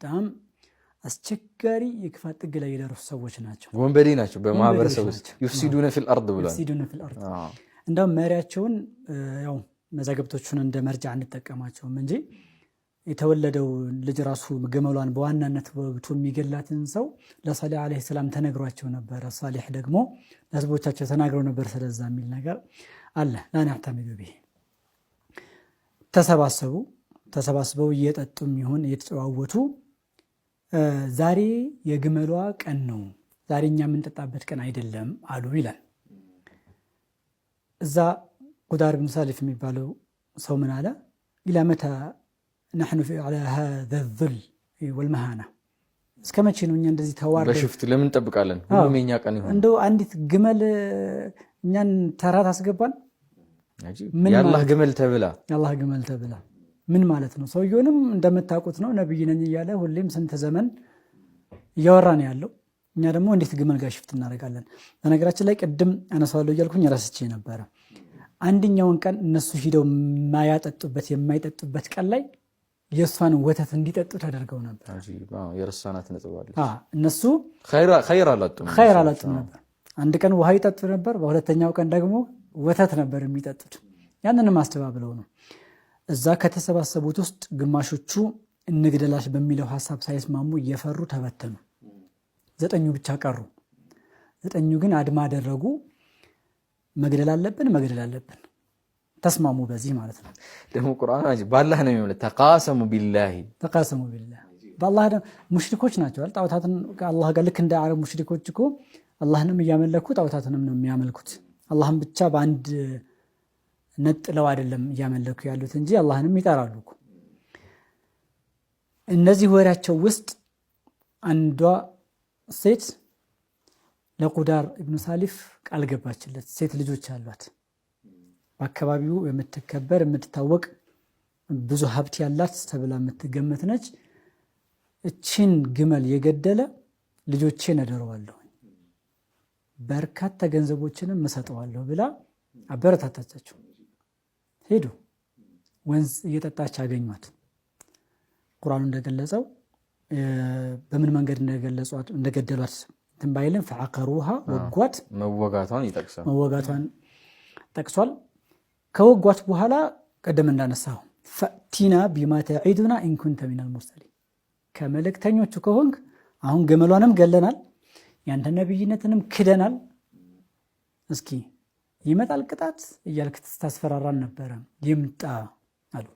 በጣም አስቸጋሪ የክፋት ጥግ ላይ የደረሱ ሰዎች ናቸው። ወንበዴ ናቸው። በማህበረሰብ ውስጥ ናቸው። يفسدون في الأرض ብሏል። يفسدون في الأرض። እንደውም መሪያቸውን ያው መዛግብቶቹን እንደ መርጃ አንጠቀማቸውም እንጂ የተወለደው ልጅ ራሱ ግመሏን በዋናነት ወግቶ የሚገላትን ሰው ለሳሌሕ ዓለይሂ ሰላም ተነግሯቸው ነበረ። ሳሌሕ ደግሞ ለህዝቦቻቸው ተናግረው ነበር ስለዛ የሚል ነገር አለ። لا نعتمد به። ተሰባሰቡ። ተሰባስበው እየጠጡም ይሁን እየተጨዋወቱ ዛሬ የግመሏ ቀን ነው፣ ዛሬ እኛ የምንጠጣበት ቀን አይደለም አሉ ይላል። እዛ ቁዳር ብን ሳሊፍ የሚባለው ሰው ምን አለ? إلى متى نحن على هذا الذل والمهانة፣ እስከ መቼ ነው እኛ እንደዚህ ተዋርደን በ shift ለምን እንጠብቃለን? ሁሉም የኛ ቀን ይሆን። እንደው አንዲት ግመል እኛን ተራ ታስገባን? የአላህ ግመል ተብላ። የአላህ ግመል ተብላ ምን ማለት ነው? ሰውየውንም እንደምታውቁት ነው፣ ነብይ ነኝ እያለ ሁሌም ስንት ዘመን እያወራ ነው ያለው። እኛ ደግሞ እንዴት ግመል ጋር shift እናደርጋለን? በነገራችን ላይ ቅድም አነሳዋለሁ እያልኩኝ ረስቼ ነበረ። አንደኛውን ቀን እነሱ ሂደው የማያጠጡበት የማይጠጡበት ቀን ላይ የእሷን ወተት እንዲጠጡ ተደርገው ነበር። የረሳናት ነጥብ አለች። እነሱ ኸይር አላጡም፣ ኸይር አላጡም ነበር። አንድ ቀን ውሃ ይጠጡ ነበር፣ በሁለተኛው ቀን ደግሞ ወተት ነበር የሚጠጡት። ያንንም አስተባብለው ነው። እዛ ከተሰባሰቡት ውስጥ ግማሾቹ እንግደላሽ በሚለው ሀሳብ ሳይስማሙ እየፈሩ ተበተኑ። ዘጠኙ ብቻ ቀሩ። ዘጠኙ ግን አድማ አደረጉ። መግደል አለብን፣ መግደል አለብን ተስማሙ። በዚህ ማለት ነው። ደግሞ ቁርአን ባላህ ነው የሚለው፣ تقاسموا بالله። تقاسموا بالله፣ በአላህ ሙሽሪኮች ናቸው። ጣዖታትን ከአላህ ጋር ልክ እንደ አረብ ሙሽሪኮች እኮ አላህንም እያመለኩ ጣዖታትንም ነው የሚያመልኩት። አላህን ብቻ በአንድ ነጥለው አይደለም እያመለኩ ያሉት እንጂ አላህንም ይጠራሉ እኮ። እነዚህ ወሬያቸው ውስጥ አንዷ ሴት ለቁዳር ኢብኑ ሳሊፍ ቃል ገባችለት። ሴት ልጆች አሏት። በአካባቢው የምትከበር፣ የምትታወቅ፣ ብዙ ሀብት ያላት ተብላ የምትገመት ነች። እችን ግመል የገደለ ልጆቼን እድረዋለሁ፣ በርካታ ገንዘቦችንም እሰጠዋለሁ ብላ አበረታታቻቸው። ሄዱ። ወንዝ እየጠጣች አገኟት። ቁርአኑ እንደገለጸው በምን መንገድ እንደገደሏት እንትን ባይልም فعقروها ወጓት፣ መወጋቷን ይጠቅሳል። መወጋቷን ጠቅሷል። ከወጓት በኋላ ቀደም እንዳነሳው فأتنا بما تعدنا إن كنت من المرسلين፣ ከመልእክተኞቹ ከሆንክ አሁን ግመሏንም ገለናል፣ ያንተ ነብይነትንም ክደናል፣ እስኪ ይመጣል ቅጣት እያልክ ታስፈራራን ነበረ፣ ይምጣ አሉ።